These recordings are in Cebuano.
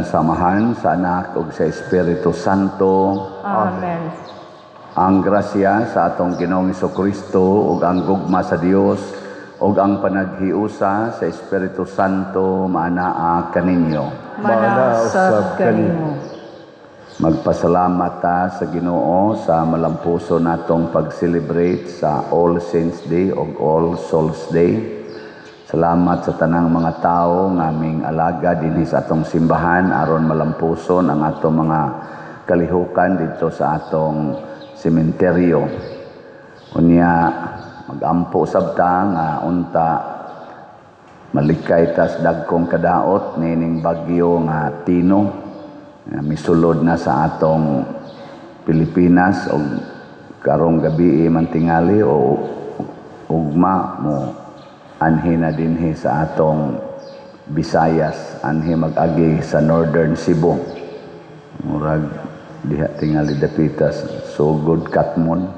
Ngalan sa Amahan, sa Anak ug sa Espiritu Santo. Amen. Ang grasya sa atong Ginoong Kristo ug ang gugma sa Dios ug ang panaghiusa sa Espiritu Santo maanaa kaninyo. Maanaa usab kanimo. Magpasalamat ta sa Ginoo sa malampuso natong pag-celebrate sa All Saints Day ug All Souls Day. Salamat sa tanang mga tao nga aming alaga dinhi sa atong simbahan aron malampuson ang atong mga kalihukan didto sa atong sementeryo. Unya magampo sab ta nga unta malikay tas dagkong kadaot niining bagyo nga Tino nga misulod na sa atong Pilipinas og karong gabi man tingali o ugma mo anhi na dinhi sa atong Visayas, anhi mag-agi sa Northern Cebu. Murag diha tingali dapitas Sugod, Katmon.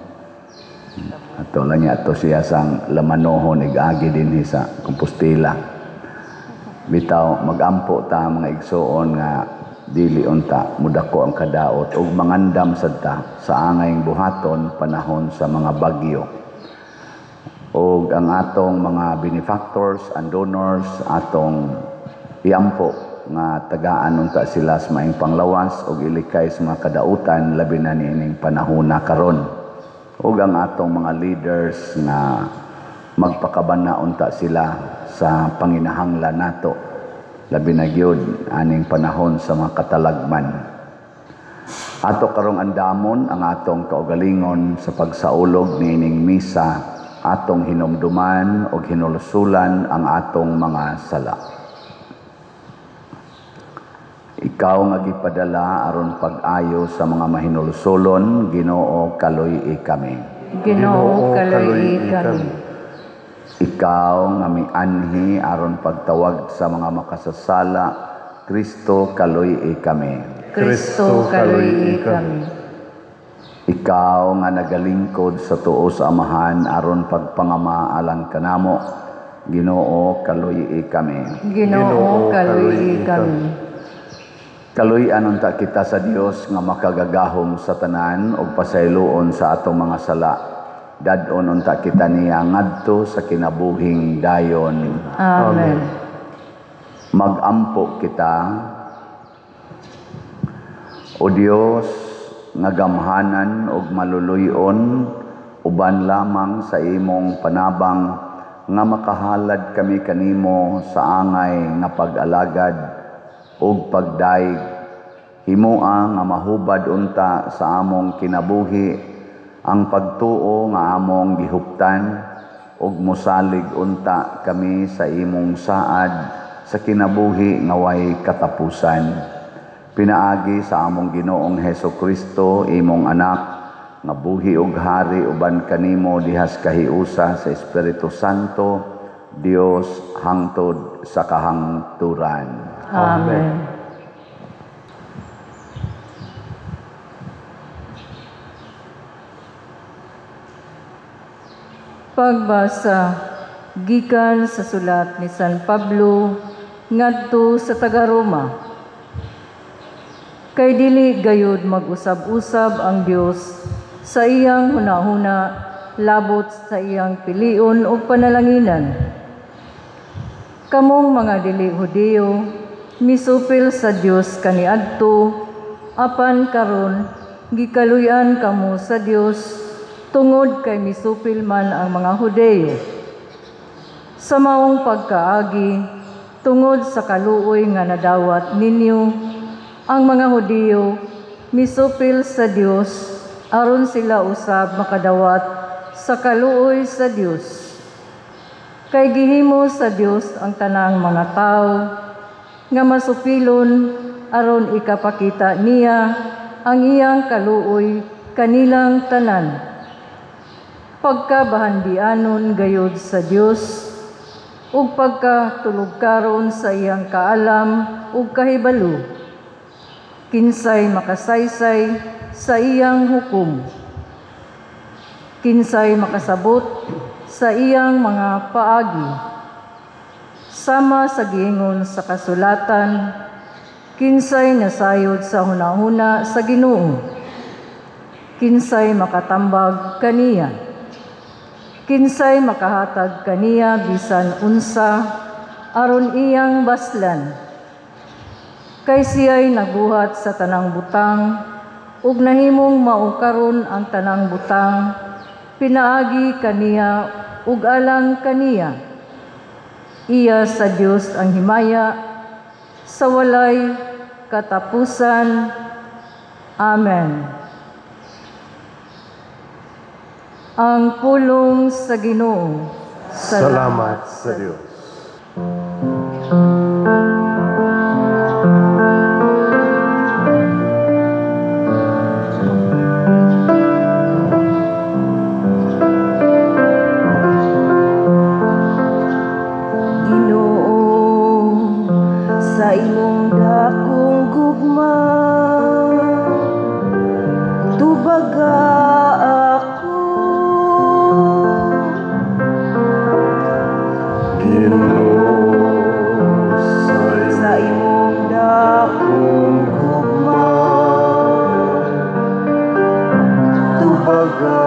Ato lang niya ato siya sang Lamanohon ig-agi dinhi sa Compostela. Bitaw magampo ta, mga igsoon, nga dili unta mudako ang kadaot ug mangandam sad ta sa angayng buhaton panahon sa mga bagyo. Og ang atong mga benefactors and donors, atong iampo nga tagaan unta sila sa maayong panglawas og ilikay sa mga kadautan, labi na niining panahona karon. Ug ang atong mga leaders nga magpakabana unta sila sa panginahanglan nato, labi na gyud aning panahon sa mga katalagman. Ato karong andamon ang atong kaugalingon sa pagsaulog niining misa, atong hinumduman og hinulsulan ang atong mga sala. Ikaw nga gipadala aron pag-ayo sa mga mahinulsulon, Ginoo, kaluy-i kami. Ginoo, kaluy-i kami. Ikaw nga mianhi aron pagtawag sa mga makasasala, Kristo, kaluy-i kami. Kristo, kaluy-i kami. Ikaw nga nagalingkod sa tuo sa Amahan aron pagpangama alang kanamo, Ginoo, kaluy-i kami. Ginoo, kaluy-i kami. Kaluy-an unta kita sa Dios nga makagagahom sa tanan ug pasayloon sa atong mga sala. Dad-on unta kita niya ngadto sa kinabuhing dayon. Amen. Magampo kita. O Dios nga gamhanan ug maluluy-on, uban lamang sa imong panabang nga makahalad kami kanimo sa angay nga pag-alagad ug pagdayeg. Himoa nga mahubad unta sa among kinabuhi ang pagtuo nga among gihuptan ug mosalig unta kami sa imong saad sa kinabuhi nga way katapusan. Pinaagi sa among Ginoong Heso Kristo, imong anak, nga buhi ug hari uban kanimo dihas kahiusa sa Espiritu Santo, Dios, hangtod sa kahangturan. Amen. Pagbasa gikan sa sulat ni San Pablo ngadto sa taga-Roma. Kay dili gayud mag-usab-usab ang Dios sa iyang hunahuna labot sa iyang pilion ug panalanginan. Kamong mga dili Hudiyo, misupil sa Dios kaniadto, apan karon gikaluy-an kamo sa Dios tungod kay misupil man ang mga Hudiyo. Sa maong pagkaagi, tungod sa kaluoy nga nadawat ninyo, ang mga Hudiyo misupil sa Dios aron sila usab makadawat sa kaluoy sa Dios. Kay gihimo sa Dios ang tanang mga tawo nga masupilon aron ikapakita niya ang iyang kaluoy kanilang tanan. Pagkabahandianon gayud sa Dios ug pagkatulugkaron sa iyang kaalam ug kahibalo, kinsay makasaysay sa iyang hukom, kinsay makasabot sa iyang mga paagi. Sama sa giingon sa kasulatan, Kinsay nasayod sa hunahuna sa Ginoo? Kinsay makatambag kaniya? Kinsay makahatag kaniya bisan unsa aron iyang baslan? Kay siya'y nagbuhat sa tanang butang ug nahimong mao karon ang tanang butang pinaagi kaniya ug alang kaniya. Iya sa Dios ang himaya sa walay katapusan. Amen. Ang pulong sa Ginoo. Salamat sa Dios. Ginoo, sa imong dakong gugma, tubaga ako. Ginoo, sa imong dakong gugma, tubaga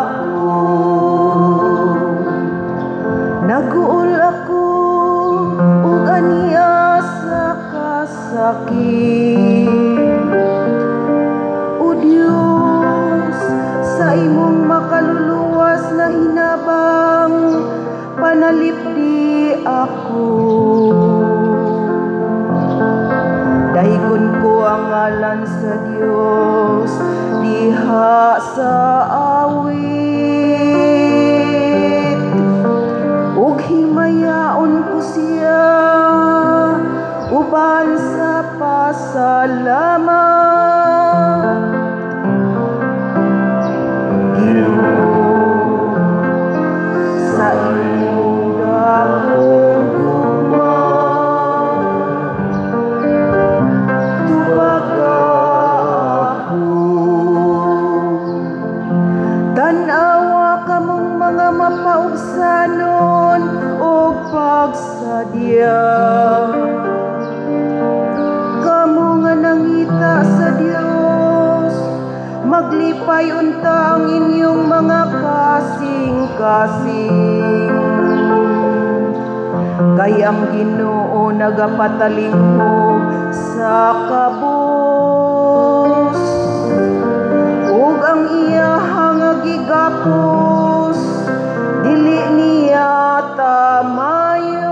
ako. Naguol ako ug ania sa kasakit. O Dios, sa imong makaluluwas na hinabang, panalipdi ako. Daygon ko ang ngalan sa Dios diha sa awit, ug himayaon ko siya uban sa pasalamat. Ginoo, sa imong dakong gugma, tubaga ako. Tan-awa kamong mga mapaubsanon og pagsadya. Kamo nga nangita sa Dios, maglipay unta ang inyong mga kasing-kasing. Kay ang Ginoo nagapatalingkog sa kabus, ug ang iyahang gigapos dili niya tamayon.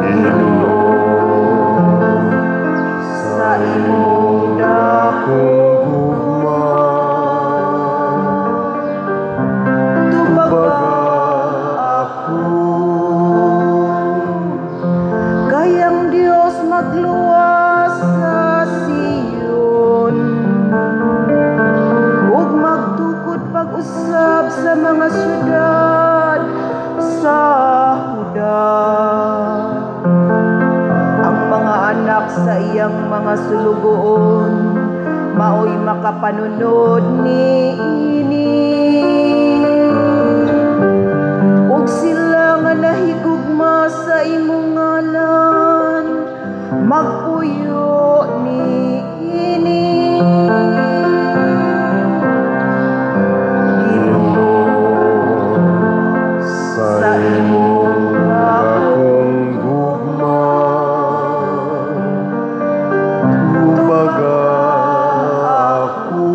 Ginoo, sa imong dakong gugma, tubaga ako. Kay ang Dios magluwas sa Sion ug magtukod pag-usab sa mga syudad sa Huda. Ang mga anak sa iyang mga sulugoon maoy makapanunod niini, ug sila nga nahigugma sa imong ngalan magpuyo niini. Ginoo, sa imong dakong gugma, tubaga ako.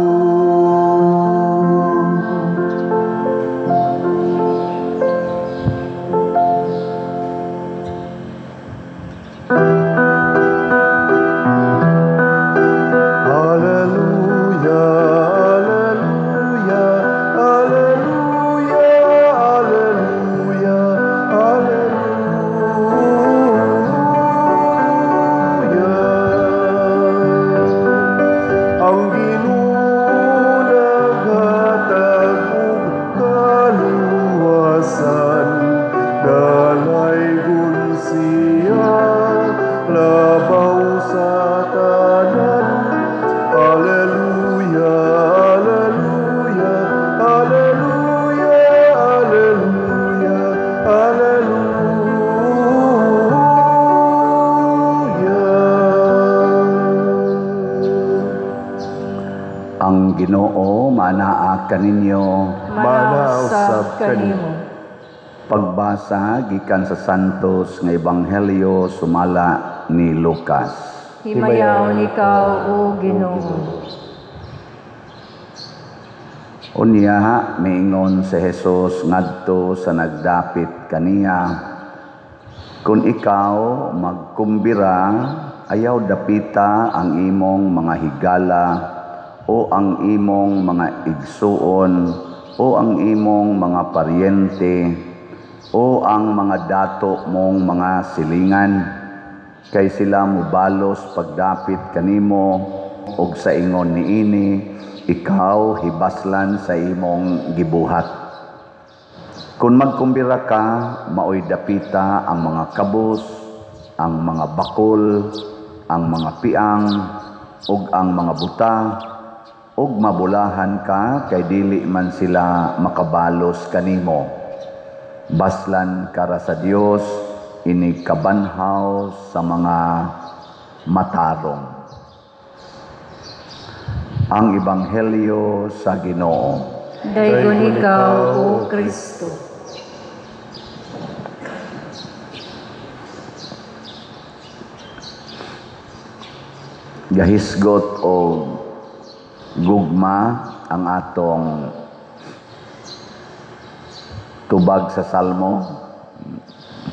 Ang Ginoo manaa kaninyo. Manaa usab kanimo. Pagbasa gikan sa Santos nga Ebanghelyo sumala ni Lucas. Himayaon ikaw, o Ginoo. Unya miingon si Jesus ngadto sa nagdapit kaniya, "Kun ikaw magkumbira, ayaw dapita ang imong mga higala o ang imong mga igsuon o ang imong mga paryente o ang mga dato mong mga silingan, kay sila mobalos pagdapit kanimo og sa ingon niini ikaw hibaslan sa imong gibuhat. Kung magkumbira ka, maoy dapita ang mga kabus, ang mga bakol, ang mga piang ug ang mga buta, ug mabulahan ka kay dili man sila makabalos kanimo. Baslan kara sa Dios, inig kabanhaw sa mga matarong." Ang Ebanghelyo sa Ginoo. Daygon ikaw, O Kristo. Gahisgot o gugma ang atong tubag sa Salmo.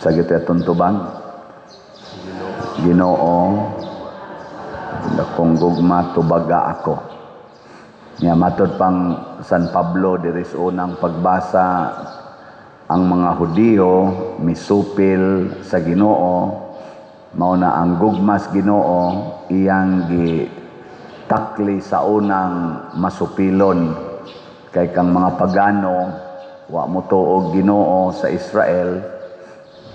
Sa gito atong tubag, Ginoo, dakong gugma tubaga ako. Nya matod pang San Pablo diri sa unang pagbasa, ang mga Hudiyo misupil sa Ginoo, mao na ang gugmas Ginoo iyang gitakli sa unang masupilon. Kay kang mga pagano wa motuo Ginoo sa Israel,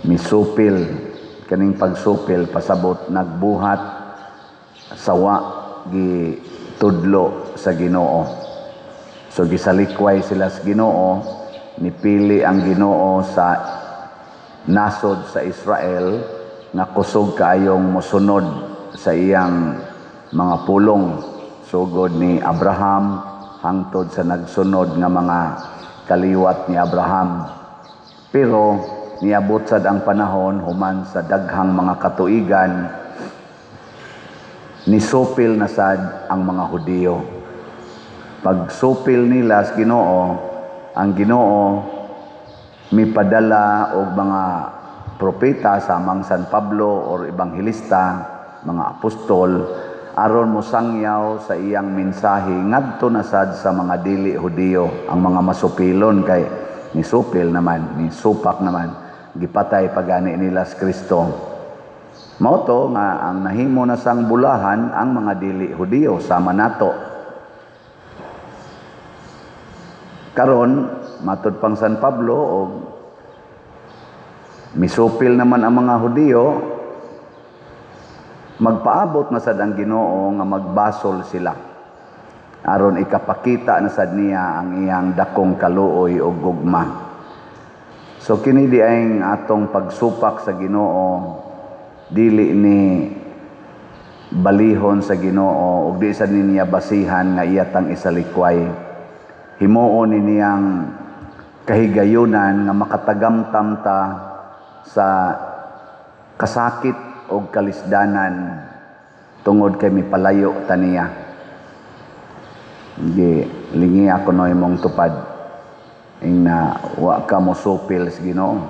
misupil. Kaning pagsupil pasabot nagbuhat sa wa gitudlo sa Ginoo. So gisalikway sila sa Ginoo, nipili ang Ginoo sa nasod sa Israel nga kusog kaayong mosunod sa iyang mga pulong, sugod ni Abraham hangtod sa nagsunod nga mga kaliwat ni Abraham. Pero niabot sad ang panahon human sa daghang mga katuigan, nisupil na sad ang mga Hudiyo. Pagsupil nila sa Ginoo, ang Ginoo mipadala og mga propeta sa amang San Pablo or ebanghelista, mga apostol, aron mosangyaw sa iyang mensahe ngadto na sad sa mga dili Hudiyo, ang mga masupilon kay nisupil naman, nisupak naman, gipatay pagani nila sa Kristo. Mao to nga ang nahimo na sang bulahan ang mga dili Hudiyo sama nato. Karon matud pang San Pablo og misupil naman ang mga Hudiyo, magpaabot na sad ang Ginoo nga magbasol sila aron ikapakita na sad niya ang iyang dakong kaluoy og gugma. So kini di ay atong pagsupak sa Ginoo, dili ni balihon sa Ginoo ug di sad niya basihan nga iya tang isalikway. Himuon ni niyang kahigayunan nga makatagamtam ta sa kasakit og kalisdanan tungod kay mipalayo ta niya. Gi lingi ako no imong tupad ing na wa ka mosupil sa Ginoo.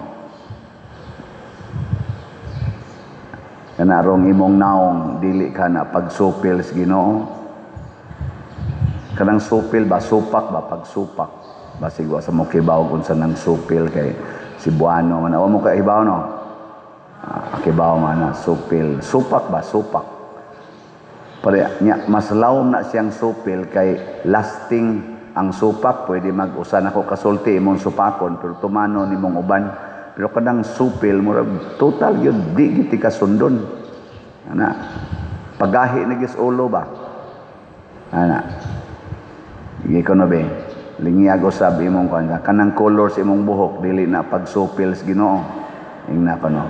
Kanarong imong naong dili ka na pagsupil sa Ginoo. Kanang supil ba, supak ba, pagsupak. Basig wa sa mo kibaw kung sa nang supil kay Cebuano man. Wa mo ka ibaw no? Kibaw man na supil. Supak ba, supak. Pare nya mas lawom na siyang supil kay lasting ang supak. Pwede mag-usa nako kasulti imong supakon pero tumano nimong uban. Pero kanang supil murag total gyud di gid ti kasundon. Ana pagahi na gis ulo ba. Ana sige ko no be, lingiyag usab imong kuan kanang color sa imong buhok dili na pagsupil sa Ginoo. Ingna ko no.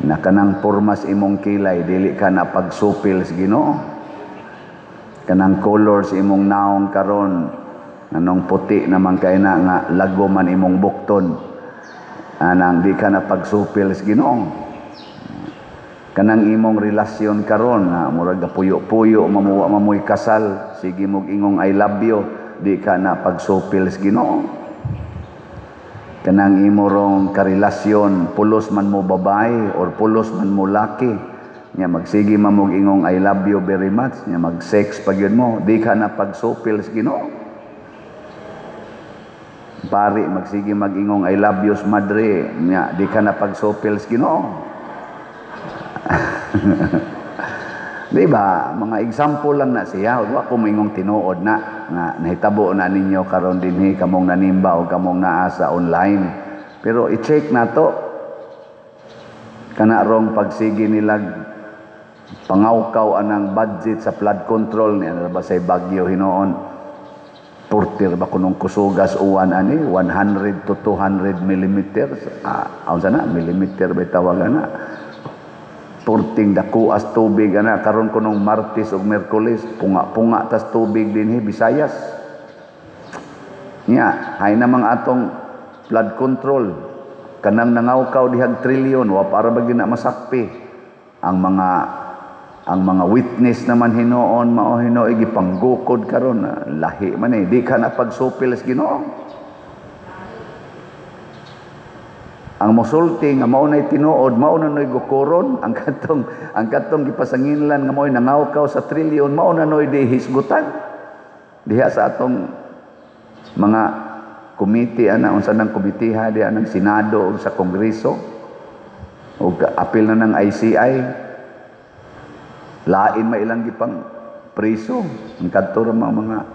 Na kanang pormas imong kilay dili ka na pagsupil sa Ginoo. Kanang color sa imong naong karon, anong puti naman kay na nga lago man imong bukton, anang di ka na pagsupil sa Ginoo. Kanang imong relasyon karon nga murag puyo-puyo, mamuwa mamoy kasal, sige mog ingong "I love you," di ka na pagsupil sa Ginoo. Kanang imo rong karelasyon, pulos man mo babae or pulos man mo laki nya, magsige man mog ingong "I love you very much," nya mag-sex pa gyud mo, di ka na pagsupil sa Ginoo. Pari magsige mag-ingong "I love you" madre nya, di ka na pagsupil sa Ginoo. Di ba? Mga example lang na siya. Wa ko moingong tinuod na nga nahitabo na ninyo karon dinhi, kamong nanimba o kamong naa sa online. Pero i-check na to. Kana rong pagsige nilag pangawkaw anang budget sa flood control ni ano ba say bagyo hinoon. Purtir ba kunong kusugas uwan ani 100 to 200 millimeters. Unsa na millimeter ba tawagan na? Purting dako as tubig ana karon kunong Martes ug Miyerkules, punga-punga tas tubig dinhi Visayas. Nya, hay namang atong flood control, kanang nangawkaw dihag trilyon, wa para ba gina masakpi ang mga witness naman hinoon mao hinooy gipanggukod karon, lahi man eh, di ka na pagsupil sa Ginoo. Ang mosulti nga mao nay tinuod, mao na noy gukuron, ang katong gipasanginlan nga mao'y nangawkaw sa trilyon, mao na noy dihisgutan diha sa atong mga komite ana, unsa nang komiteha diha ng Senado ug sa Kongreso ug apil na ng ICI, lain ma ilang gipang priso ang kadto ra mga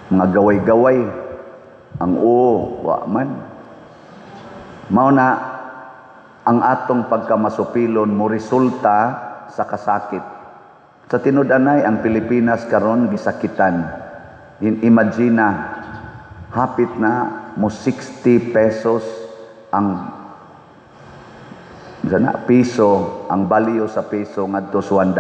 gaway-gaway ang oo wa man. Mao na ang atong pagkamasupilon mo resulta sa kasakit. Sa tinud-anay ang Pilipinas karon gisakitan. Imagine na hapit na mo 60 pesos ang sana piso, ang value sa piso ngadto sa $1.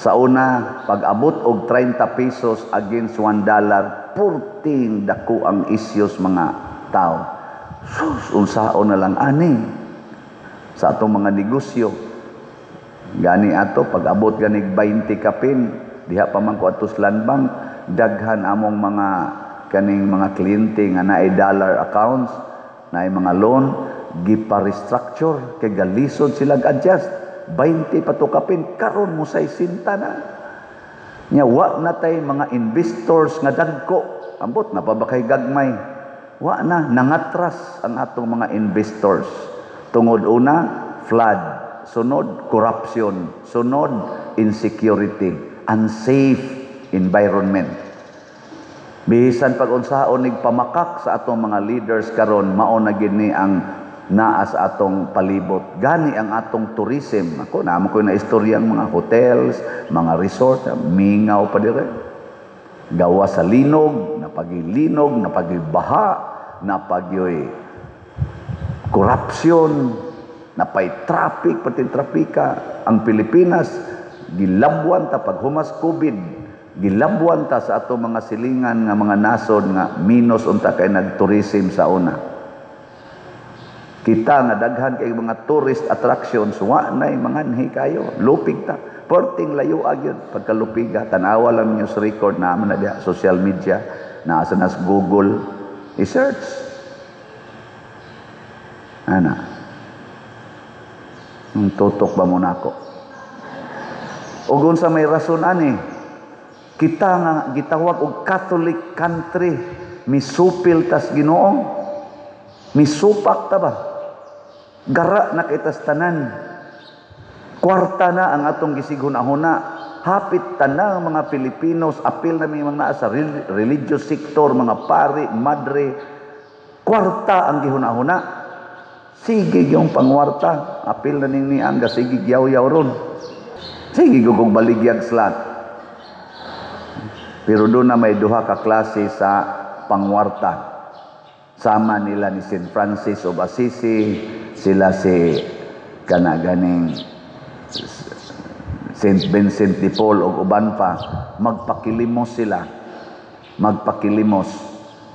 Sa una, pag abot og 30 pesos against $1, purting dako ang issues mga tao. Sus, unsaon na lang ani sa atong mga negosyo. Gani ato pag abot ganig 20 kapin diha pa man ko ato sa Land Bank, daghan among mga kaning mga kliyente nga naay dollar accounts, naay mga loan, gipa-restructure kay galisod sila adjust. 20 pa to kapin karon mo 60 na. Nya wa na tay mga investors nga dagko. Ambot na pa ba kay gagmay? Wa na, nangatras ang atong mga investors. Tungod una, flood. Sunod, corruption. Sunod, insecurity. Unsafe environment. Bisan pag unsaon nig pamakak sa atong mga leaders karon, mao na gid ni ang naa sa atong palibot. Gani ang atong tourism. Ako, naamo ko na istorya ang mga hotels, mga resort, mingaw pa dire. Gawa sa linog, napagilinog, napagibaha, napagyoy korupsyon, napay traffic, pati trapika. Ang Pilipinas, gilabwan ta pag humas COVID, gilabwan ta sa ato mga silingan nga mga nasod nga minus unta kay nagtourism sa una. Kita nga daghan kay mga tourist attractions, wa nay manganhi kayo, lupig ta. Perting layo gyud pagkalupiga, tan-awa lang news record na man na diha, social media, naa sa nas Google, i-search. Ana. Nung tutok ba mo nako? Ug unsa may rason ani? Kita nga gitawag og Catholic country, misupil tas Ginoo. Misupak ta ba? Gara na kitas tanan. Kwarta na ang atong gisighuna-huna. Hapit tanang mga Pilipinos, apil na may mga naa sa religious sector, mga pari, madre, kwarta ang gihuna-huna. Sige yung pangwarta, apil na ning niang, sige yaw-yaw ron. Sige gugong baligyag slat. Pero doon na may duha ka klase sa pangwarta. Sama nila ni St. Francis of Assisi, sila si kanaganing Saint Vincent de Paul ug uban pa, magpakilimos sila. Magpakilimos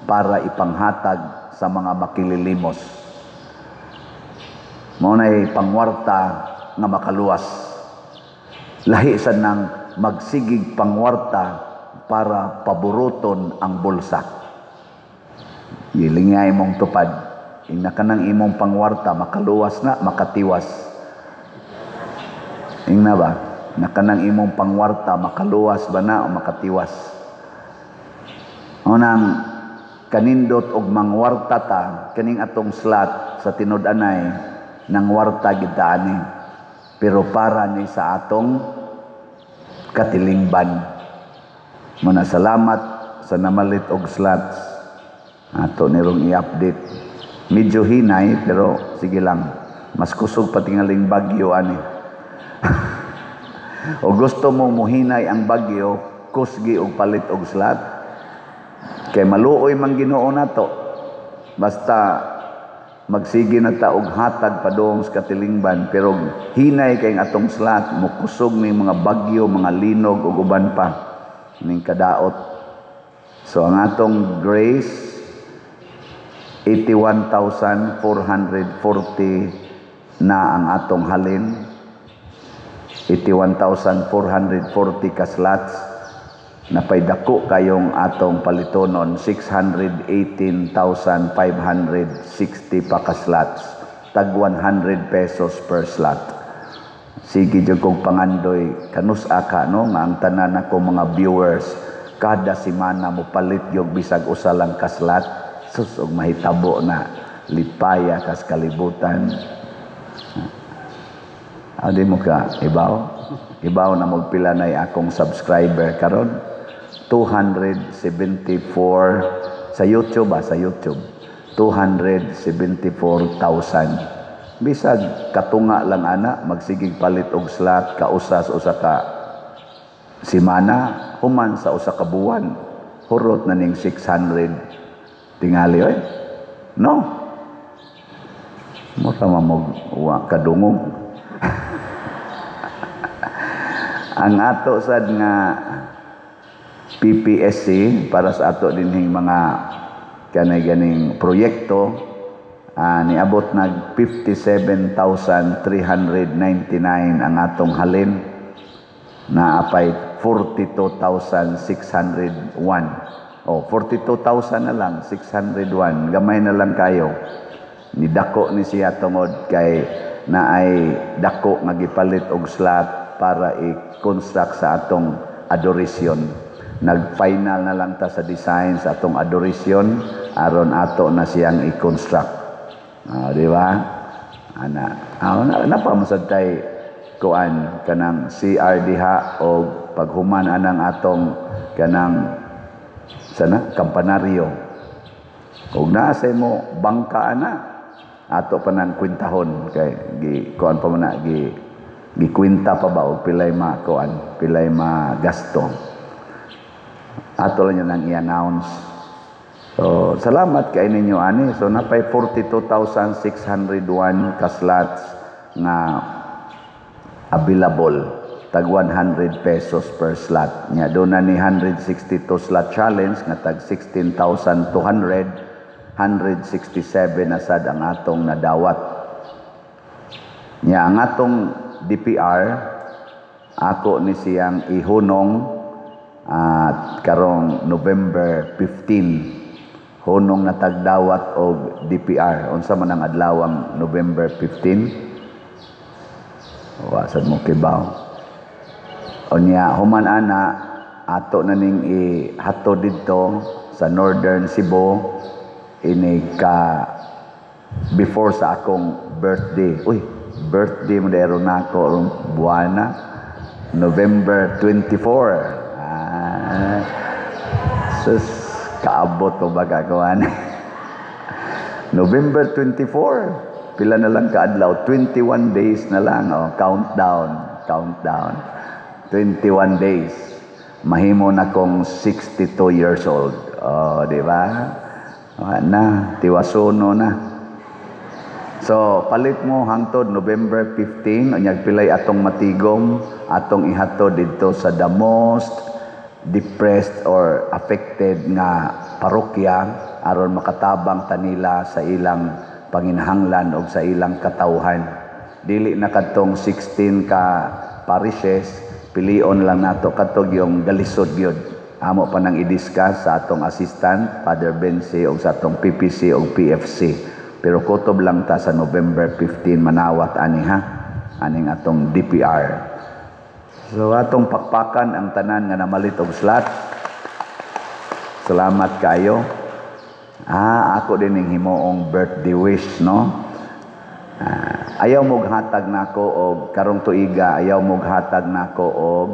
para ipanghatag sa mga makililimos. Mao nay pangwarta nga makaluwas. Lahi sa nang magsigig pangwarta para paburuton ang bulsa. Gilingay mong tupad. Ina ka ng imong pangwarta, makaluwas na, makatiwas. Ingna ba? Naka ng imong pangwarta, makaluwas ba na o makatiwas? Unang kanindot og mangwarta ta, kaning atong slot sa tinud-anay, nangwarta gid ta ani. Pero para ni sa atong katilingban. Muna salamat sa namalit og slots. Ato nirong i-update. Medyo hinay pero sige lang. Mas kusog pa tingaling bagyo ani. O gusto mo muhinay ang bagyo, kusgi og palit og slot. Kay maluoy man Ginoo nato. Basta magsige na ta og hatag padung sa katilingban, pero hinay kay ang atong slot, mukusog ni mga bagyo, mga linog ug uban pa ning kadaot. So ang atong grace 81,440 na ang atong halin. 81,440 ka slots. Napay dako kayong atong palitonon, 618,560 pa ka slots, tag 100 pesos per slot. Sige jud kog pangandoy kanus-a ka no nga ang tanan nako mga viewers kada semana mo palit yung bisag usa lang ka slot. Sus, og mahitabo na lipaya kas kalibutan. Adi mo ka ibaw? Ibaw na magpila na akong subscriber karon. 274 sa YouTube ba, sa YouTube. 274,000. Bisag katunga lang ana, magsigig palit og slot kausas usa ka semana, human sa usa ka buwan. Hurot na ning 600 tingali oy. No. Mo tama mo wa kadungog. Ang ato sad nga PPSC para sa ato dinhing mga kanay ganing proyekto, niabot nag 57,399 ang atong halin, naapay 42,601. Oh, 42,000 na lang, 601. Gamay na lang kayo. Nidako ni siya tungod kay naay dako nga gipalit og slot para i-construct sa atong adoration. Nag-final na lang ta sa design sa atong adoration aron ato na siyang i-construct. Di ba? Ana, napamasad tay kuan kanang CR diha og paghuman anang atong kanang sana kampanaryo. Og naa sa imo bangka ana ato pa nang kwintahon kay gi kuan pa man na gi gikwinta pa ba og pilay ma kuan, pilay ma gasto. Ato lang yan ang i-announce. So, salamat kay ninyo ani. So, napay 42,601 ka slots nga available. Tag 100 pesos per slot. Nya doon na ni 162 slot challenge nga tag 16,200, 167 na sad ang atong nadawat. Nya ang atong DPR ako ni siyang ihunong at karong November 15 hunong natagdawat og DPR. Unsa man ang adlawang November 15? Wa sad mo kibaw. Unya human ana ato na ning ihatod didto sa Northern Cebu ini ka before sa akong birthday. Uy, birthday mo dero nako rong buwana, November 24. Sus, kaabot ko ba gagawan? November 24. Pila na lang kaadlaw, 21 days na lang. Oh, countdown, countdown. 21 days. Mahimo na kong 62 years old. Oh, di ba? Wala na, tiwasuno na. So, palit mo hangtod November 15, unyag pilay atong matigom, atong ihatod didto sa the most depressed or affected nga parokya aron makatabang tanila sa ilang panginahanglan og sa ilang katawhan. Dili na kadtong 16 ka parishes, pilion lang nato kadtong yung galisod gyud. Amo pa nang i-discuss sa atong assistant Father Bensi og sa atong PPC og PFC. Pero kutob lang ta sa November 15 manawat ani ha, aning atong DPR. So atong pakpakan ang tanan nga namalit og slot. Salamat kayo. Ako din ning himuong birthday wish, no? Ayaw mo hatag nako og karong tuiga, ayaw mo hatag nako og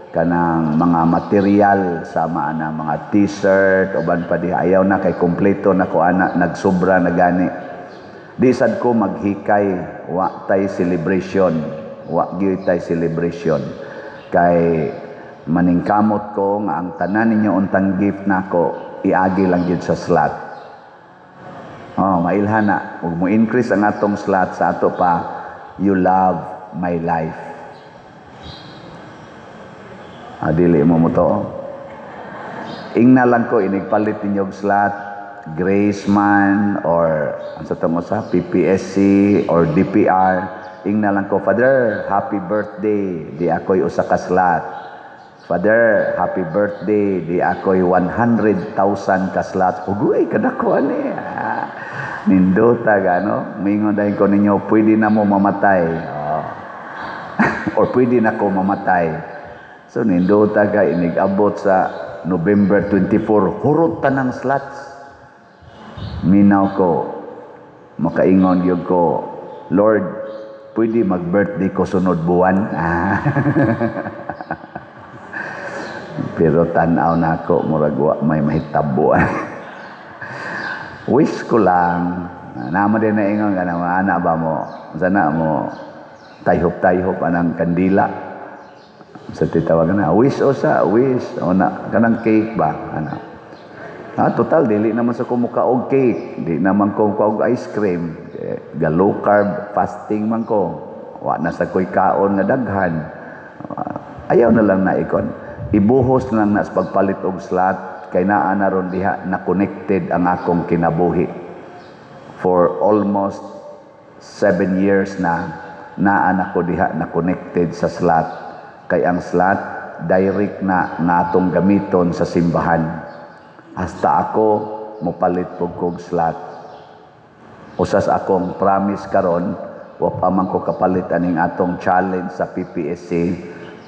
kanang mga material sama ana mga T-shirt uban pa diha, ayaw na kay kompleto na ko ana, nagsubra na gani. Di sad ko maghikay, wa tay celebration, wa gyud tay celebration kay maningkamot ko nga ang tanan ninyo untang gift nako iagi lang gyud sa slot. Oh, mailhan na ug mo increase ang atong slot sa ato pa, you love my life. Dili mo mo to. Ingna lang ko inigpalit ninyo og slot, Grace man or ang sa tamo sa PPSC or DPR, ingna lang ko, "Father, happy birthday, di ako'y usa ka slot. Father, happy birthday, di ako'y 100,000 ka slot." Ugoy, kadako ani. Nindota gano, mingon dahil ko ninyo, pwede na mo mamatay. Oh. Or pwede na ko mamatay. So nindota ka, inig-abot sa November 24, hurot tanang slots. Minaw ko, makaingon gyud ko, "Lord, pwede mag-birthday ko sunod buwan?" Pero tan-aw na ako, murag wa may mahitabo. Wish ko lang, naman din na ingon ka na, ana ba mo, sana mo, tayhop-tayhop anang kandila. Sa titawag na, wish o sa, wish, o na, kanang cake ba, ana. Total, dili naman sa kumuka og cake, di naman ko og ice cream, ga low carb fasting man ko, wa na sa ko'y kaon nga daghan. Ayaw na lang na ikon. Ibuhos na lang na sa pagpalit og slot, kay naa na ron diha na connected ang akong kinabuhi. For almost 7 years na, naa na ko diha na connected sa slot. Kay ang slot, direct na nga atong gamiton sa simbahan. Hasta ako, mopalit po kog slot. Usas akong promise karon, wa pa man ko kapalit aning atong challenge sa PPSC,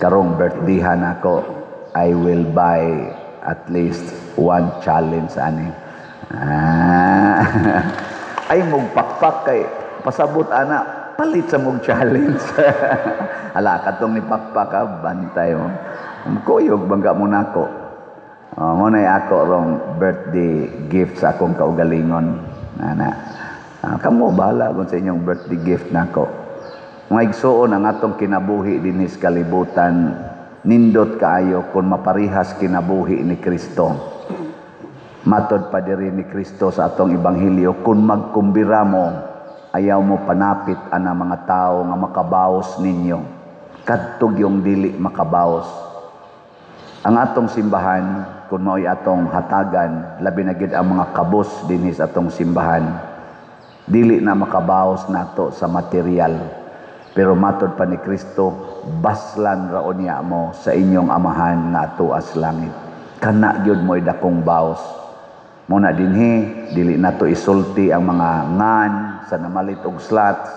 karong birthdayhan ako, I will buy at least one challenge ani. Ay mugpakpak kay pasabot ana, palit sa mog challenge. Hala katong ni pakpak ka, bantay mo. Kuyog bangga mo nako. Mo na ako rong birthday gift sa akong kaugalingon. Ana. Kamo bahala kung sa inyong birthday gift nako. Mga igsuon ang atong kinabuhi dinhi sa kalibutan, nindot kaayo kung maparihas kinabuhi ni Kristo. Matod pa diri ni Kristo sa atong ebanghelyo, kung magkumbira mo, ayaw mo panapit ana mga tao nga makabaos ninyo. Kadtog yung dili makabaos. Ang atong simbahan, kung mao'y atong hatagan, labi na gid ang mga kabos dinhi sa atong simbahan, dili na makabaos nato sa material. Pero matod pa ni Kristo, baslan raon niya mo sa inyong amahan nga atuas langit. Kana gyud mo'y dakong baos. Muna dinhi, dili nato isulti ang mga ngan sa namalit og slots,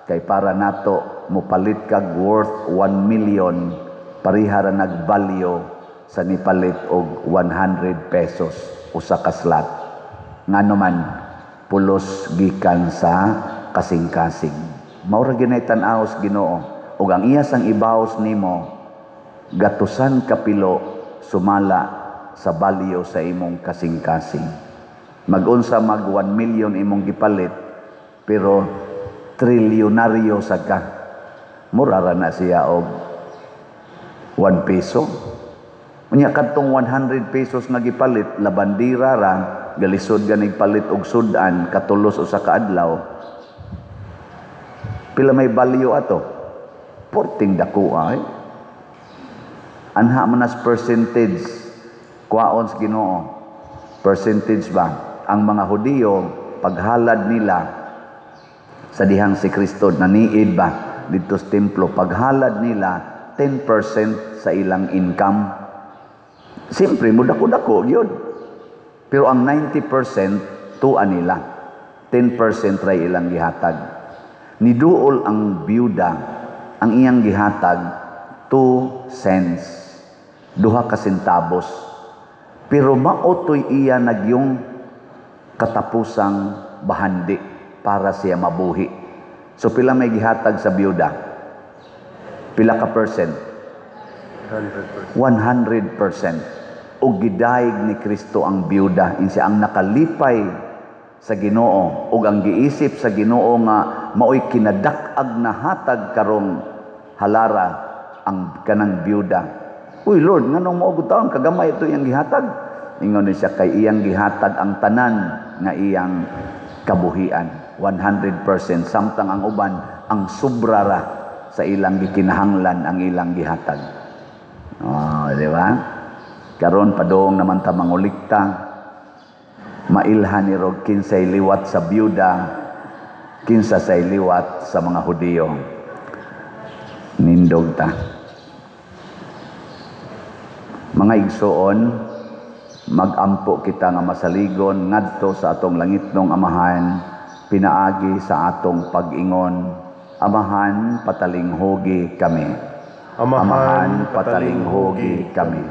kay para nato mopalit kag worth 1 million, pareha ra nag-value sa nipalit og 100 pesos usa ka slot. Ngano man pulos gikan sa kasing-kasing. Mao ra gyud nay tan-aw sa Ginoo, ug ang iya sang ibaos nimo gatusan kapilo sumala sa value sa imong kasing-kasing. Magunsa mag 1 million imong gipalit, pero trilyonaryo sa ka. Mura ra na siya og 1 peso. Unya kadtong 100 pesos nga gipalit, labandira ra, galisod ganig palit og sudan katulos usa ka adlaw. Pila may value ato? Porting dako ay. Anha man as percentage kwaon sa Ginoo. Percentage ba? Ang mga Hudiyo paghalad nila sa dihang si Kristo naniid ba didto sa templo, paghalad nila 10% sa ilang income. Siyempre, mudako-dako yun. Pero ang 90% tuwa nila. 10% ray ilang gihatag. Niduol ang byuda, ang iyang gihatag 2 cents, 2 ka sentabos. Pero mao to'y iya nagyong katapusang bahandi para siya mabuhi. So pila may gihatag sa byuda? Pila ka percent? 100%. 100%. Ug gidayeg ni Kristo ang byuda, insi ang nakalipay sa Ginoo ug ang giisip sa Ginoo nga maoy kinadak-ag na hatag karong halara ang kanang byuda. Uy Lord, nganong mao gud taon kagamay ito iyang gihatag? Ingon ni siya kay iyang gihatag ang tanan nga iyang kabuhian, 100%, samtang ang uban ang sobra ra sa ilang gikinahanglan ang ilang gihatag. Oh, di ba? Karon padung naman ta mangulikta, mailhan ni rog kinsay liwat sa byuda, kinsa say liwat sa mga Hudiyo. Nindog ta. Mga igsoon, magampo kita nga masaligon ngadto sa atong langitnong Amahan, pinaagi sa atong pag-ingon, Amahan, patalinghugi kami. Amahan, patalinghugi kami.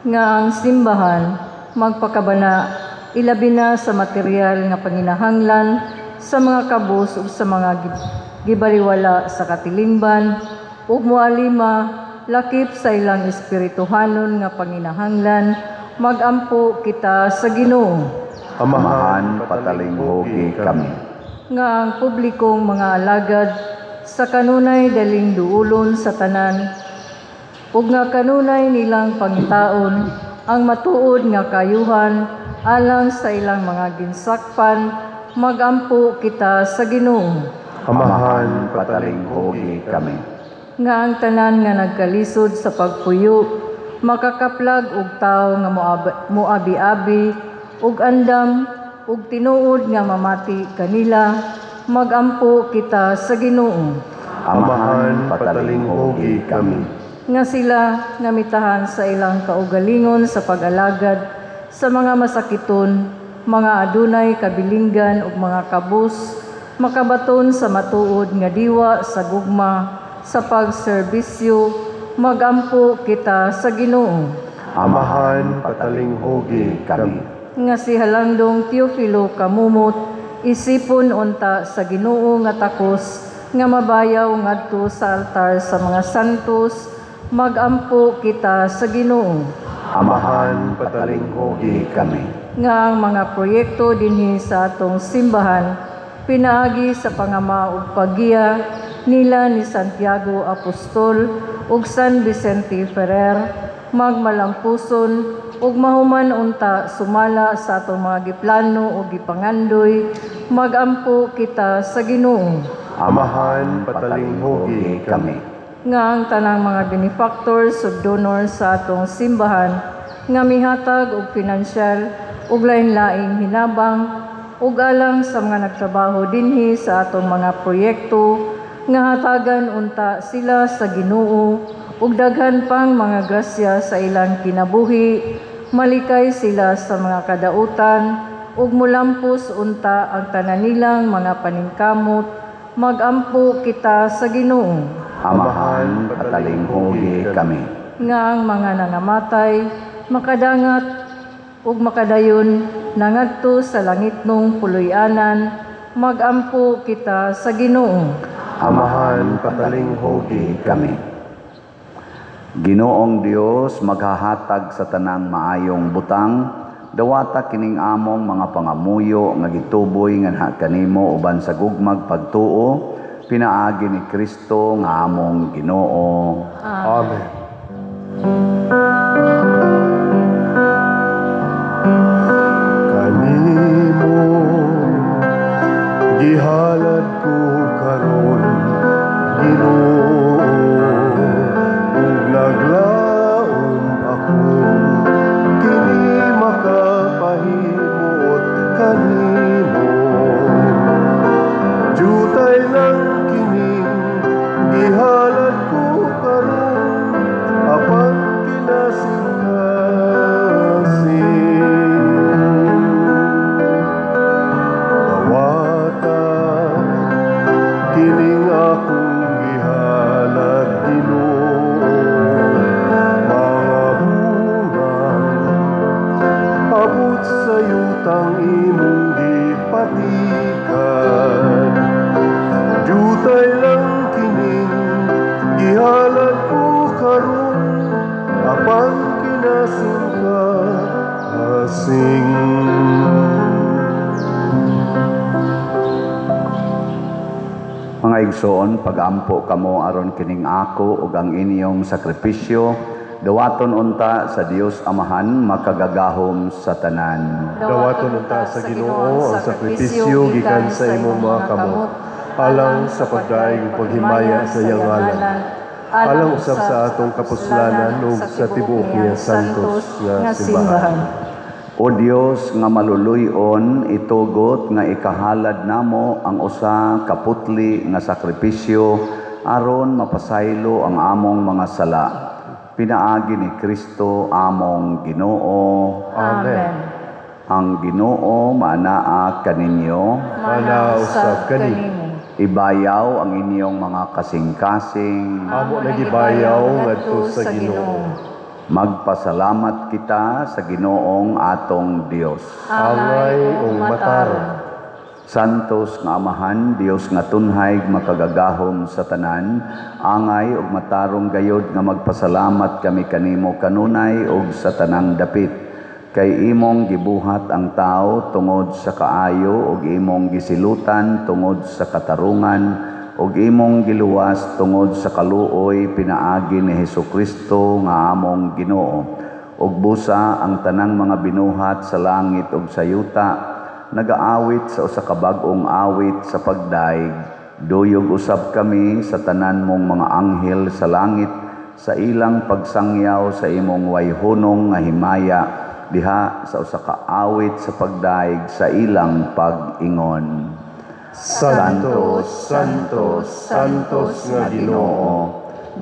Nga ang simbahan magpakabana ilabi na sa material nga panginahanglan sa mga kabus ug sa mga gibaliwala sa katilingban ug moalima lakip sa ilang espirituhanon nga panginahanglan, magampo kita sa Ginoo. Amahan, patalinghugi kami. Nga ang publikong mga alagad sa kanunay daling duulon sa tanan ug nga kanunay nilang pangitaon ang matuod nga kayuhan alang sa ilang mga ginsakpan, magampo kita sa Ginoo. Amahan, patalinghugi kami. Nga ang tanan nga nagkalisod sa pagpuyo makakaplag og tawo nga moabi-abi ug andam ug tinuod nga mamati kanila, magampo kita sa Ginoo. Amahan, patalinghugi kami. Nga sila nga mitahan sa ilang kaugalingon sa pag-alagad sa mga masakiton, mga adunay kabilinggan ug mga kabus, makabaton sa matuod nga diwa sa gugma sa pagserbisyo, magampo kita sa Ginoo. Amahan, patalinghugi kami. Nga si Halandong Teofilo Kamumot isipon unta sa Ginoo nga takos nga mabayaw ngadto sa altar sa mga santos, magampo kita sa Ginoo. Amahan, patalinghugi kami. Nga ang mga proyekto dinhi sa atong simbahan pinaagi sa pangama ug paggiya nila ni Santiago Apostol ug San Vicente Ferrer, magmalampuson ug mahuman unta sumala sa atong mga giplano ug gipangandoy, magampo kita sa Ginoo. Amahan, patalinghugi kami. Nga ang tanang mga benefactors ug donors sa atong simbahan nga mihatag og pinansyal ug lain-laing hinabang ug alang sa mga nagtrabaho dinhi sa atong mga proyekto, nga hatagan unta sila sa Ginoo ug daghan pang mga grasya sa ilang kinabuhi, malikay sila sa mga kadautan ug mulampos unta ang tanan nilang mga paningkamot, magampo kita sa Ginoo. Amahan, patalinghugi kami. Nga ang mga nangamatay makadangat ug makadayon nangadto sa langitnong puloy-anan, magampo kita sa Ginoo. Amahan, patalinghugi kami. Ginoong Dios, maghahatag sa tanang maayong butang, dawata kining among mga pangamuyo nga gituboy nganha kanimo uban sa gugmag pagtuo, pinaagi ni Kristo nga among Ginoo. Amen. Kanimo gihalad ko igsoon, pagampo kamo aron kining ako ug ang inyong sakripisyo dawaton unta sa Dios Amahan makagagahom sa tanan. Dawaton unta sa Ginoo ang sakripisyo gikan sa imong mga kamot, alang sa pagdaig ug paghimaya sa iyang ngalan, alang usab sa atong kapuslanan ug sa tibuok niya santos nga simbahan. O Dios nga maluluy-on, itugot nga ikahalad namo ang usa ka putli nga sakripisyo aron mapasaylo ang among mga sala. Pinaagi ni Kristo among Ginoo. Amen. Ang Ginoo maanaa kaninyo. Maanaa usab kanimo. Ibayaw ang inyong mga kasing-kasing. Amo nagibayaw ngadto sa Ginoo. Magpasalamat kita sa Ginoong atong Dios. Angay ug matarong. Santos nga Amahan, Dios nga tunhay makagagahom sa tanan, angay ug matarong gayod nga magpasalamat kami kanimo kanunay ug sa tanang dapit. Kay imong gibuhat ang tao tungod sa kaayo ug imong gisilutan tungod sa katarungan ug imong giluwas tungod sa kaluoy pinaagi ni Hesukristo nga among Ginoo. Ug busa ang tanang mga binuhat sa langit ug sa yuta nagaawit sa usa ka bag-ong awit sa pagdaig. Duyog usab kami sa tanan mong mga anghel sa langit sa ilang pagsangyaw sa imong wayhunong nga himaya diha sa usa ka awit sa pagdaig sa ilang pag-ingon. Santo, Santo, Santos nga Ginoo,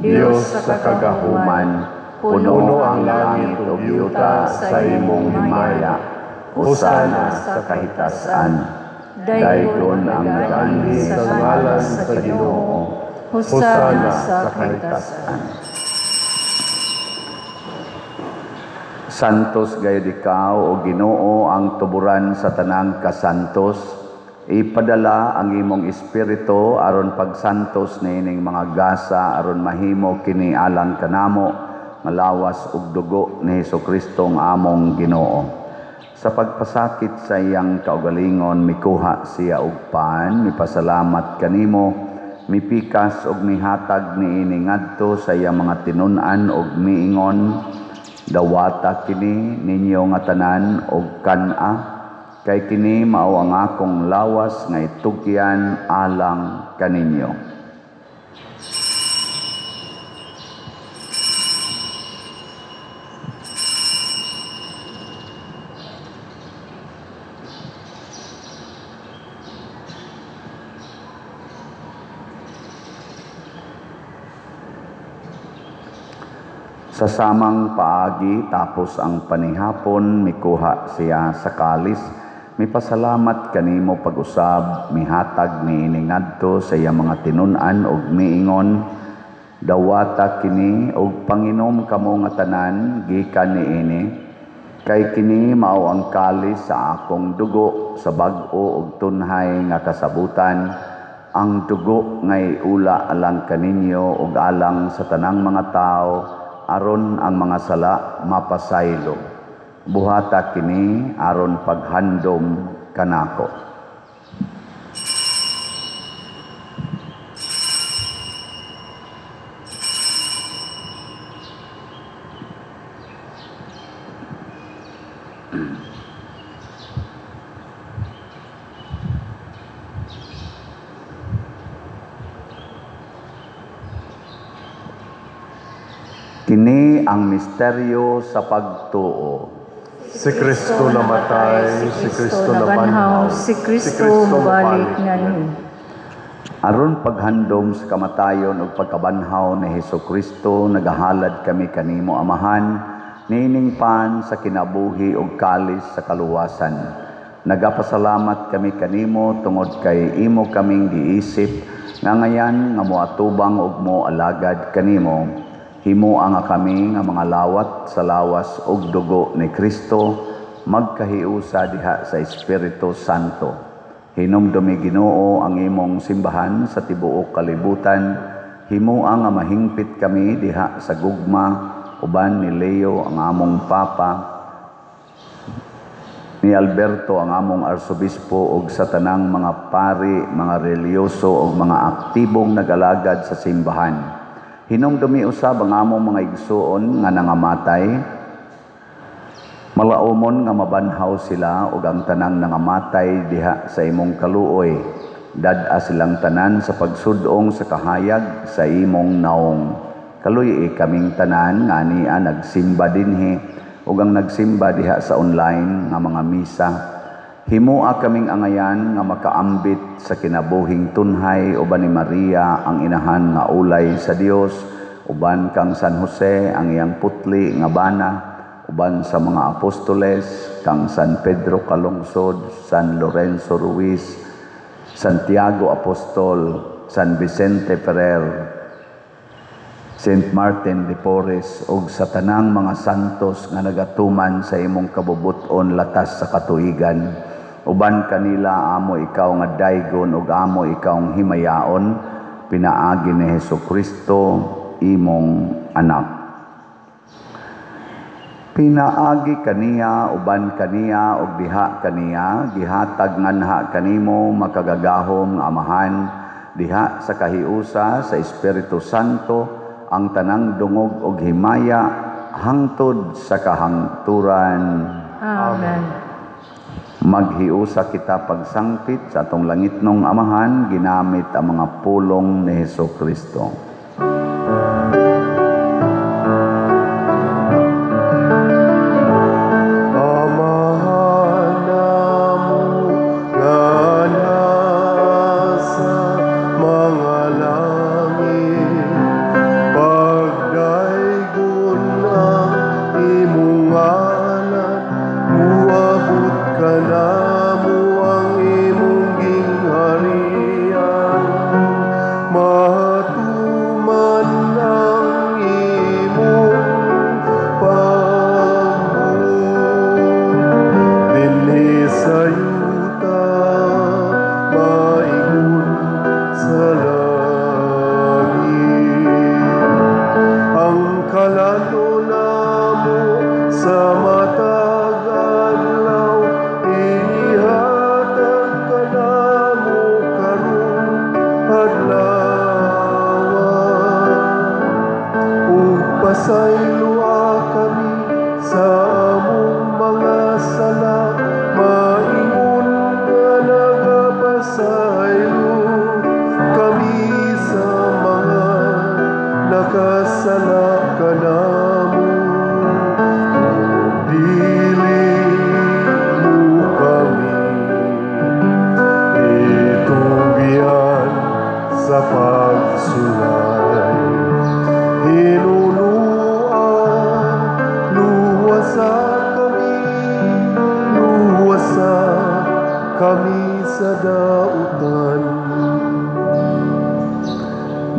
Dios sa kagahuman, puno ang langit ug yuta sa imong himaya. Hosana sa kahitasan. Daygon ang nagaanhi sa ngalan sa Ginoo. Hosana sa kahitasan. Santos gayud ikaw o Ginoo ang tuburan sa tanang kasantos. Ipadala ang imong espiritu aron pagsantos niining mga gasa aron mahimo kini alang kanamo nga lawas ug dugo ni Hesukristo ang among Ginoo. Sa pagpasakit sa iyang kaugalingon mikuha siya og pan, mipasalamat kanimo, mipikas og mihatag niini ngadto sa iyang mga tinun-an og miingon, dawata kini ninyo nga tanan og kan-a, kay kini mao ang akong lawas nga itugyan alang kaninyo. Sa samang paagi tapos ang panihapon, mikuha siya sa kalis, mipasalamat kanimo pag-usab, mihatag niini ngadto sa iyang mga tinun-an og miingon, dawata kini og panginom kamo nga tanan gikan niini, kay kini mao ang kalis sa akong dugo sa bag-o og tunhay nga kasabutan, ang dugo ngay ula alang kaninyo og alang sa tanang mga tao aron ang mga sala mapasaylo. Buhata kini aron paghandom kanako. Kini ang misteryo sa pagtuo. Si Kristo namatay, si Kristo nabanhaw, si Kristo mobalik nganhi. Aron paghandom sa kamatayon ug pagkabanhaw ni Hesukristo, nagahalad kami kanimo Amahan, niining pan sa kinabuhi ug kalis sa kaluwasan. Nagapasalamat kami kanimo tungod kay imo kaming giisip nga ngayan nga moatubang ug moalagad kanimo. Himoa nga kami nga mga lawat sa lawas ug dugo ni Kristo, magkahiusa diha sa Espiritu Santo. Hinumdumi Ginoo ang imong simbahan sa tibuok kalibutan. Himoa nga mahingpit kami diha sa gugma uban ni Leo ang among Papa, Ni Alberto ang among arsobispo ug sa tanang mga pari, mga relihiyoso ug mga aktibong nagalagad sa simbahan. Hinumdumi usab ang among mga igsuon nga nangamatay. Malaumon nga mabanhaw sila ug ang tanang nangamatay diha sa imong kaluoy. Dad-a silang tanan sa pagsudong sa kahayag sa imong naong. Kaluy-i kaming tanan nga ania nagsimba dinhi ug ang nagsimba diha sa online nga mga misa. Himoa kaming angayan nga makaambit sa kinabuhing tunhay uban ni Maria ang inahan nga ulay sa Dios, uban kang San Jose ang iyang putli nga bana, uban sa mga apostoles kang San Pedro Calungsod, San Lorenzo Ruiz, Santiago Apostol, San Vicente Ferrer, Saint Martin de Porres ug sa tanang mga santos nga nagatuman sa imong kabubut-on latas sa katuigan. Uban kanila amo ikaw nga daygon ug amo ikaw himayaon, pinaagi ni Hesus Kristo imong anak. Pinaagi kaniya, uban kaniya ug diha kaniya, gihatag nganha kanimo makagagahom nga Amahan diha sa kahiusa sa Espiritu Santo ang tanang dungog ug himaya hangtod sa kahangturan. Amen. Maghiusa kita pagsangpit sa atong langitnong Amahan ginamit ang mga pulong ni Hesus Kristo.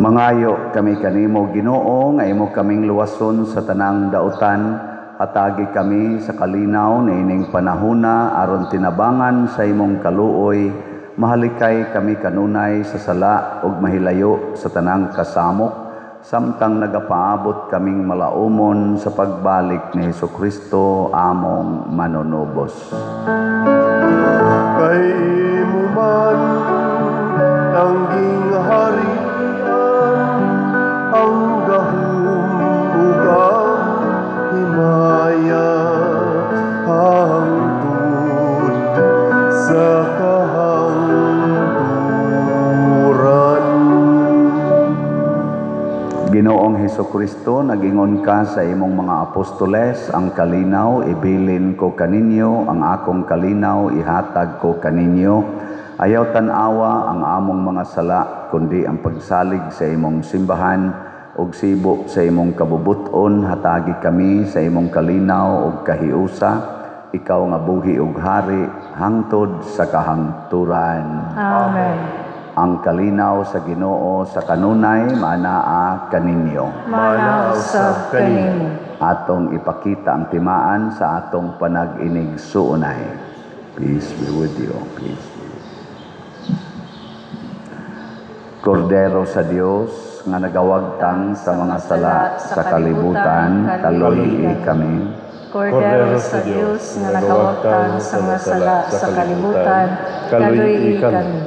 Mangayo kami kanimo Ginoo nga imo kaming luwason sa tanang dautan, hatagi kami sa kalinaw niining panahona aron tinabangan sa imong kaluoy, mahalikay kami kanunay sa sala ug mahilayo sa tanang kasamok, samtang nagapaabot kaming malaumon sa pagbalik ni Hesus Kristo among manunubos. Kay imo man ang gingharian, ang gahom ug ang himaya, hangtod sa kahangturan. Ginoong Hesus Kristo, nagingon ka sa imong mga apostoles, ang kalinaw ibilin ko kaninyo, ang akong kalinaw ihatag ko kaninyo. Ayaw tan-awa ang among mga sala, kundi ang pagsalig sa imong simbahan ug sibo sa imong kabubut-on. Hatagi kami sa imong kalinaw ug kahiusa, ikaw nga buhi ug hari hangtod sa kahangturan. Amen. Ang kalinaw sa Ginoo sa kanunay maanaa kaninyo. Maanaa usab kanimo. Atong ipakita ang timaan sa atong panag-inig-suunay. Peace be with you. Peace be with you. Kordero sa Dios nga nagawagtang sa mga sala sa kalibutan, kaluy-i kami. Kordero sa Dios nga nakawagtang sa mga sala sa kalibutan, kaluy-i kami.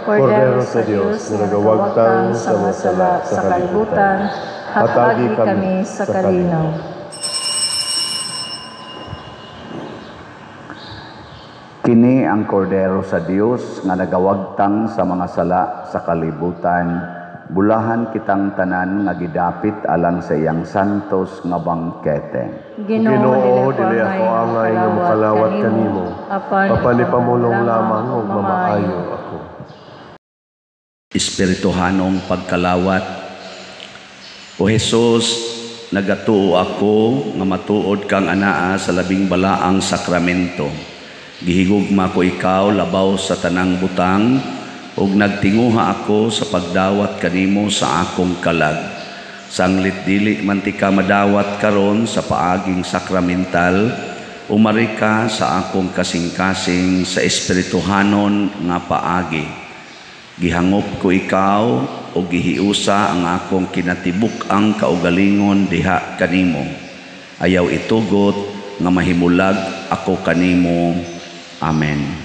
Kordero sa Dios nga nagawagtang sa mga sala sa kalibutan, hatagi kami sa kalinaw. Kini ang Kordero sa Dios nga nagawagtang sa mga sala sa kalibutan. Bulahan kitang tanan nga gidapit alang sa iyang santos nga bangkete. Ginoo, dili ako angay nga mokalawat kanimo, apan ipamulong lamang ug mamaayo ako. Espirituhanong pagkalawat. O Hesus, nagatuo ako nga matuod kang anaa sa labing balaang sakramento. Gihigugma ko ikaw labaw sa tanang butang, ug nagtinguha ako sa pagdawat kanimo sa akong kalag. Sanglit dili man ti ka madawat karon sa paaging sakramental, umari ka sa akong kasing-kasing sa espirituhanon nga paagi. Gihangop ko ikaw o gihiusa ang akong kinatibuk-ang kaugalingon diha kanimo. Ayaw itugot nga mahimulag ako kanimo. Amen.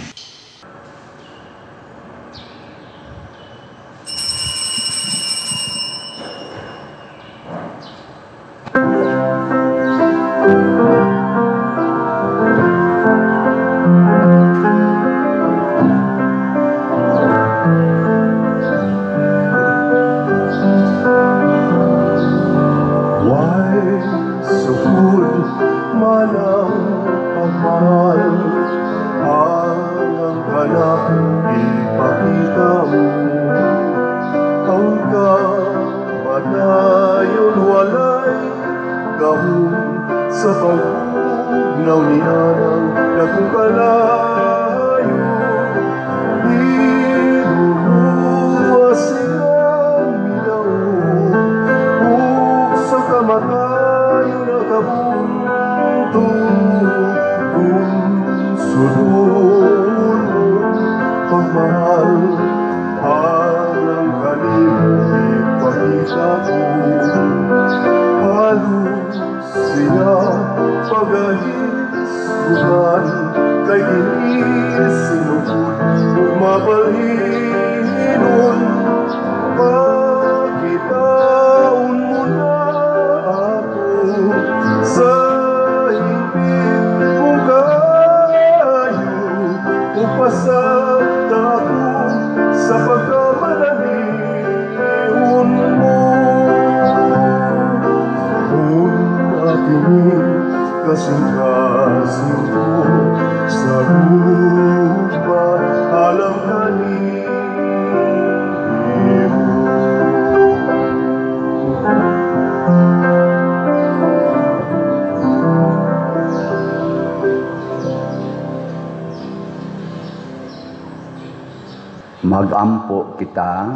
Magampo kita.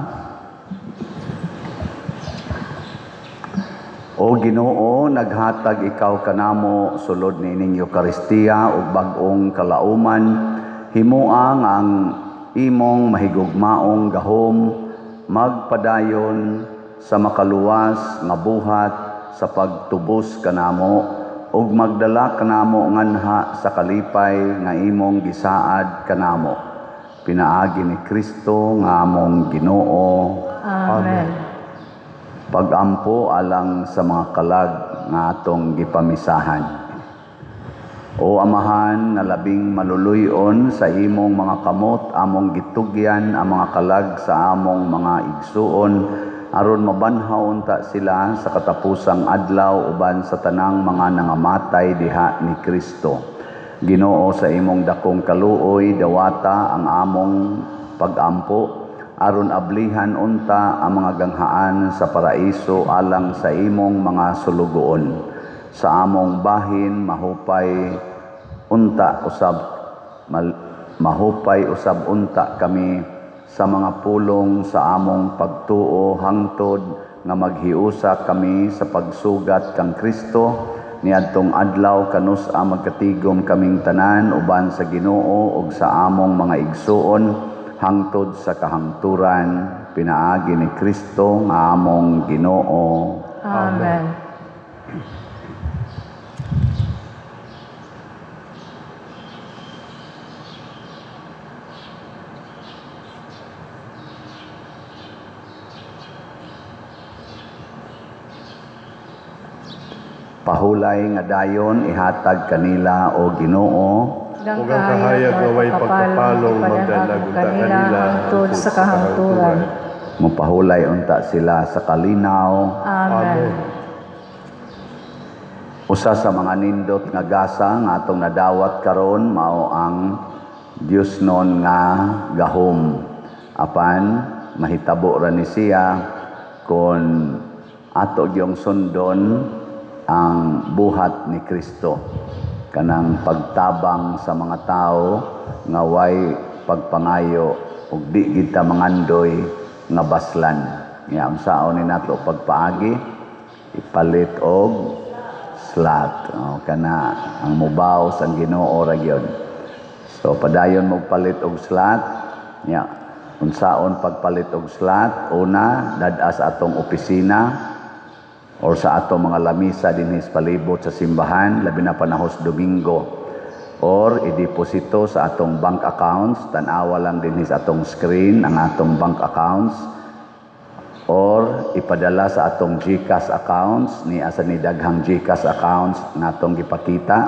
O Ginoo, naghatag ikaw kanamo sulod niining Eukaristiya ug bag-ong kalauman. Himoa nga ang imong mahigugmaong gahom magpadayon sa makaluwas nga buhat sa pagtubos kanamo ug magdala kanamo nganha sa kalipay nga imong gisaad kanamo. Pinaagi ni Kristo nga among Ginoo. Amen. Pagampo alang sa mga kalag nga atong gipamisahan. O Amahan nga labing maluluyon sa imong mga kamot, among gitugyan ang mga kalag sa among mga igsuon, aron mabanhaw unta sila sa katapusang adlaw uban sa tanang mga nangamatay diha ni Kristo. Ginoo, sa imong dakong kaluoy, dawata ang among pagampo, aron ablihan unta ang mga ganghaan sa paraiso alang sa imong mga sulugoon. Sa among bahin mahupay unta usab mahupay usab unta kami sa mga pulong sa among pagtuo hangtod nga maghiusa kami sa pagsugat kang Kristo niadtong adlaw kanus-a magkatigom kaming tanan uban sa Ginoo ug sa among mga igsuon hangtod sa kahangturan pinaagi ni Kristo nga among Ginoo. Amen. Pahulay nga dayon ihatag kanila, o Ginoo, ug ang kahayag nga way pagkapalong magdanag unta kanila hangtod sa kahangturan. Mopahulay unta sila sa kalinaw. Amen. Usa sa mga nindot nga gasa nga atong nadawat karon mao ang Diosnon nga gahom. Apan mahitabo ra ni siya kon ato gyung sundon ang buhat ni Kristo, kanang pagtabang sa mga tao nga way pagpangayo ug di kita mangandoy nga baslan. Nga unsaon ni nato pagpaagi? Ipalit og slot. O, kana ang mubaw sa Ginoo ra gyud. So padayon mo palit og slot. Nya unsaon pagpalit og slot? Una, dad-a sa atong opisina or sa atong mga lamisa dinhi sa palibot sa simbahan, labi na panahos Domingo, or ideposito sa atong bank accounts. Tan-awa lang dinhi sa atong screen ang atong bank accounts, or ipadala sa atong GCash accounts ni asa ni daghang GCash accounts nga atong gipakita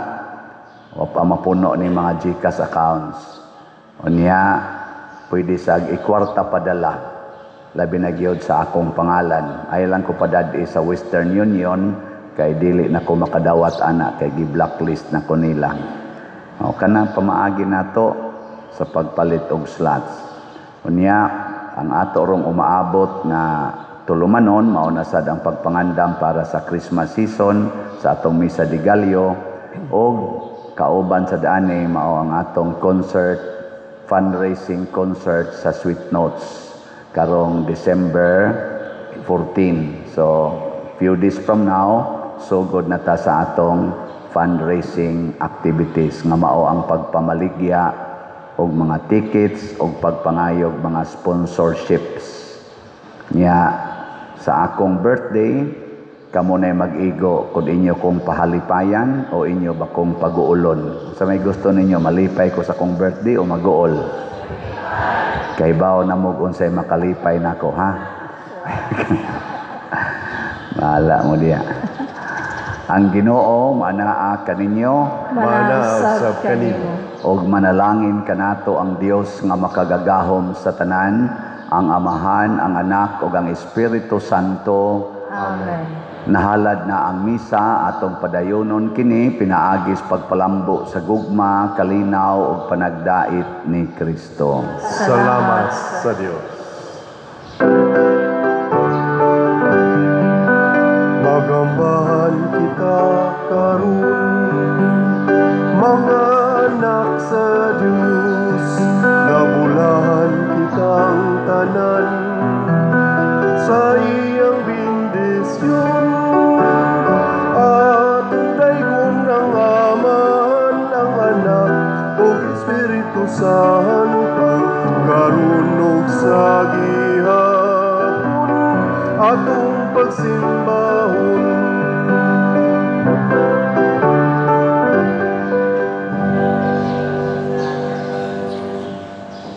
o pa mapuno ni mga GCash accounts. Unya pwede sa ikwarta padala, labi na gyud sa akong pangalan. Ay lang ko padad sa Western Union kay dili na ko makadawat ana kay gi-blacklist na ko nila. O kana pamaagi nato sa pagpalit og slots. Unya ang ato rong umaabot nga tulumanon mao na sad ang pagpangandam para sa Christmas season sa atong Misa de Gallo, og kauban sa daani mao ang atong concert, fundraising concert sa Sweet Notes karong December 14. So few days from now, sugod na ta sa atong fundraising activities nga mao ang pagpamaligya og mga tickets og pagpangayog mga sponsorships. Nya sa akong birthday, kamo na'y mag-igo kung inyo kong pahalipayan o inyo ba kong pag-uulon. Sa may gusto ninyo, malipay ko sa akong birthday o mag-uol? Kay bawo na mo unsay makalipay nako, ha? Bahala mo diya. Ang Ginoo manaa kaninyo, Manaa usab kanimo. Og manalangin kanato ang Dios nga makagagahom sa tanan, ang Amahan, ang Anak ug ang Espiritu Santo. Amen. Nahalad na ang misa, atong padayonon kini pinaagis pagpalambo sa gugma, kalinaw ug panagdait ni Kristo. Salamat sa Dios. Magambahan kita karon, mga anak sa Dios, nabulahan kitang tanan sa iyang bendisyon. Atong daygon ang Amahan, ang Anak ug Espiritu Santo, karon ug sa gihapon atong pagsimbahon.